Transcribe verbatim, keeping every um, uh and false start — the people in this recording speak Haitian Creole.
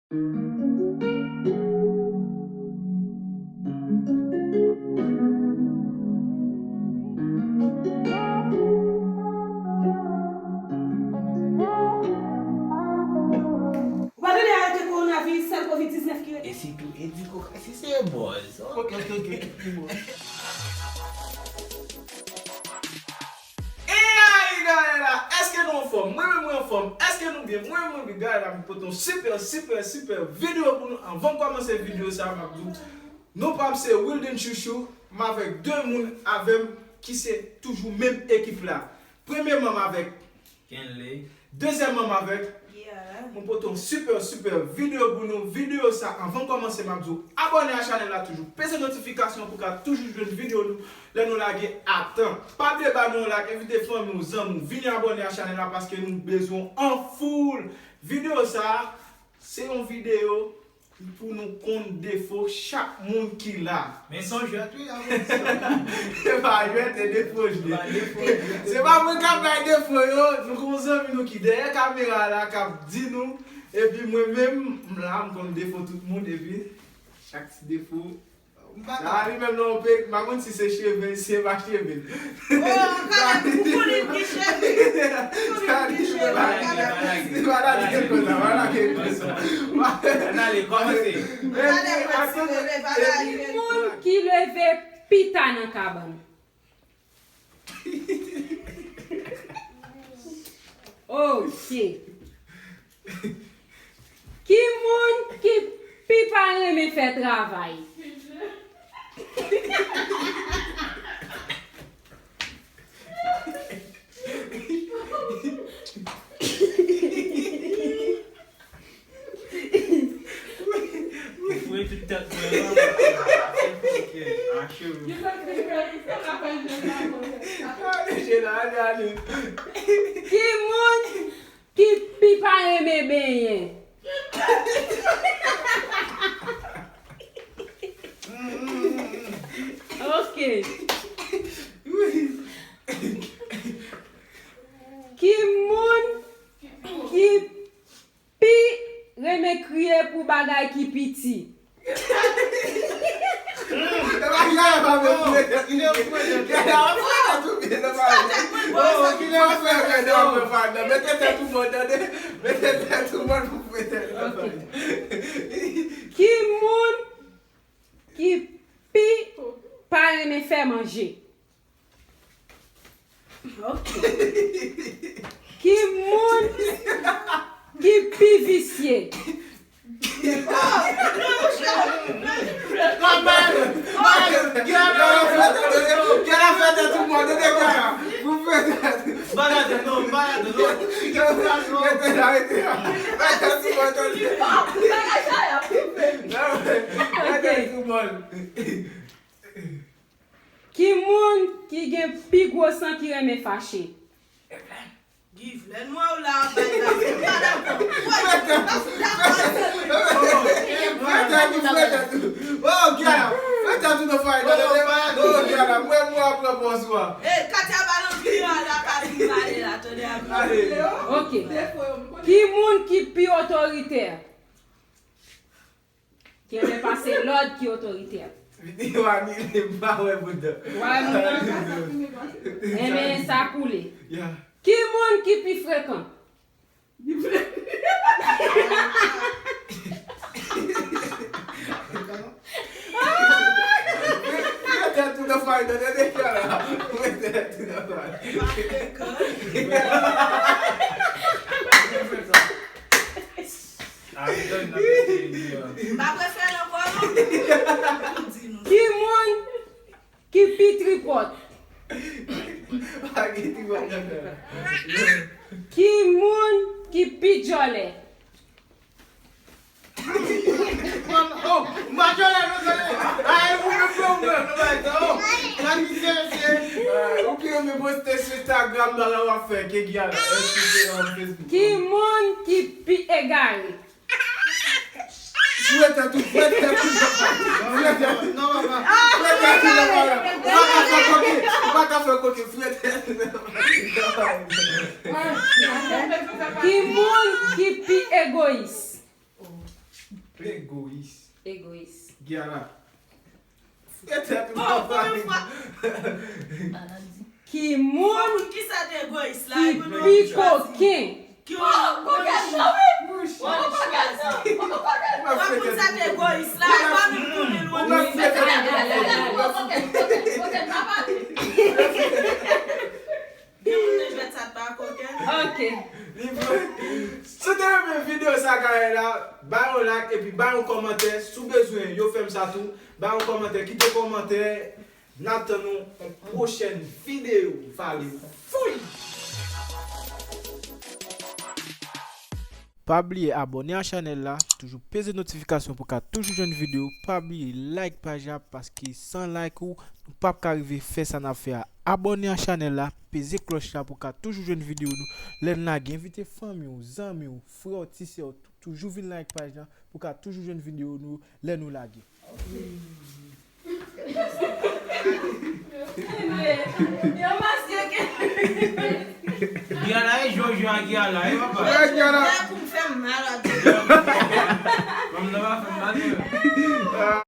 Ou pa tande arete kowonaviris, sèl kovid diznèf ki rete. E sitou edikokrasi se bòz. Ok, ok, ok. E ayi, gade la, èske nou anfòm? Mwen menm, mwen anfòm. Èske nou byen? Mwen, mwen byen. Gade la, mwen pote yon sipè, sipè, sipè videyo pou nou. Anvan m kòmanse videyo sa, m ap di w, non pa m se Wilden Chouchou, m avèk de moun avè m ki se toujou menm ekip la. Premyèman, m avèk Kenley. Dezyèmman, m avèk Yeah. Mwen pote yon sipè, sipè videyo pou nou. Videyo sa, anvan kòmanse, m ap di w, abòne a chanèl la toujou. Peze notifikasyon pou w ka toujou jwenn videyo nou lè nou lage a tan. Pa bliye ba nou yon like, envite fanmi w, zanmi w, vini abòne a chanèl la paske nou bezwen w an foul. Videyo sa, se yon videyo pou nou konn defo chak moun ki la. Men se yon jwèt, wi, avan. Se pa jwèt, se defo jwèt. Se pa defo jwèt. Se pa mwen k ap bay defo yo, nou gen yon zanmi nou ki dèyè kamera la k ap di nou, epi mwen menm, m la, m konn defo tout moun, epi chak ti defo. Sa li menm nan yon pèk, m pa konn si se cheve, si se pa cheve. Oh, gade, ou konnen ki cheve. Ou konnen ki cheve. Gade, gade, gade, gade, gade, gade. Ann ale, kòmanse. Gade, gade, gade. Ki moun ki leve pi ta nan kabann? Ok. Ki moun ki pi pa renmen fè travay? Ou foure tout tèt mwen nan. Se fòkè, acheve. Ale, ale, ale. Ki moun ki pi pa renmen benyen? Ok. Ki moun ki pi renmen kriye pou bagay ki piti? Mete tèt ou bò, tande. Mete tèt ou bò pou fete. Ki moun ki pi pa renmen fè manje? Ok. Ki moun ki pi visye? Gala fè tèt ou mò, tande, gala. Ou fè tèt. Bagay non, bagay non. Rete la, rete la. Fè tèt ou mò, tande. Fè tèt ou mò. Ki moun ki gen pi gwo san ki renmen fache? Givlèn, mwen w la bay la. M pa dakò. Mwen, m pa dakò. Fè tèt ou, fè tèt ou. Oh, Kiara, fè tèt ou nan fay, tande. Oh, Kiara, mwen, mwen ap pran pòz ou a. Eh, Katia Balantriya la ka vin pale la, tande a. Ale. Ok. Ki moun ki pi otoritè? Kenley pase lòd ki otoritè. Videyo anile, m pa wè bouda. Wè moun nan? Enben, sa koule. Ya. Ki moun ki pi frekan? Mete tout nan fay nan, tande, Kiara. Mete tout nan fay. M pa prefere l ankò non. Ki moun ki pi tripòt? Pa gen tripòt nan kay la. Ki moun ki pi djòlè? Oh, m pa djòlè non, tande. Ay, ou menm, ou menm, ou menm, ou menm, oh. Nan ki se, se. Ou ki renmen poste sou Instagram, bagay w ap fè, ke Kiara, èske se, um, Facebook? Ki moun ki pi egare? Fouye tèt ou, fouye tèt ou. Fouye tèt ou. Non, papa. Fouye tèt ou, non, papa. Ou pa ka fè koke, ou pa ka fè koke, fouye tèt ou. Ki moun ki pi egoyis? Egoyis. Egoyis. Gianna. Etèt ou Bon, nan premye pale. Fwa. Ki moun Moun ki sa te egoyis la, ki e pou nou pi chwazi. Koken? Ki moun moun chwazi. Moun chwazi. Fwa moun sa te egoyis la, e pa menm konnen lwen. Gen moun nan jwèt sa pa koken. Ok. Li vre. Si w te renmen videyo sa gade la, ba yon like epi ba yon kòmantè. Si w bezwen yo fè m sa tou, ba yon kòmantè, kite kòmantè. N ap tann nou yon pwochèn videyo. Vale fouy! Pa bliye abòne a chanèl la, toujou peze notifikasyon pou ka toujou jwenn videyo. Pa bliye like paj la, paske san like ou, nou p ap ka rive fè sa n ap fè a. Abòne a chanèl la, peze klòch la pou ka toujou jwenn videyo nou. Lè n lage, envite fanmi w, zanmi w, frè w, ti sè w, tou- toujou vin like paj la pou ka toujou jwenn videyo nou lè nou lage. Yo maske ke. Gianna e jwe jwe a Gianna, e papa. Gianna. Pou m fè m malad. Fanm nan pa fè m mal.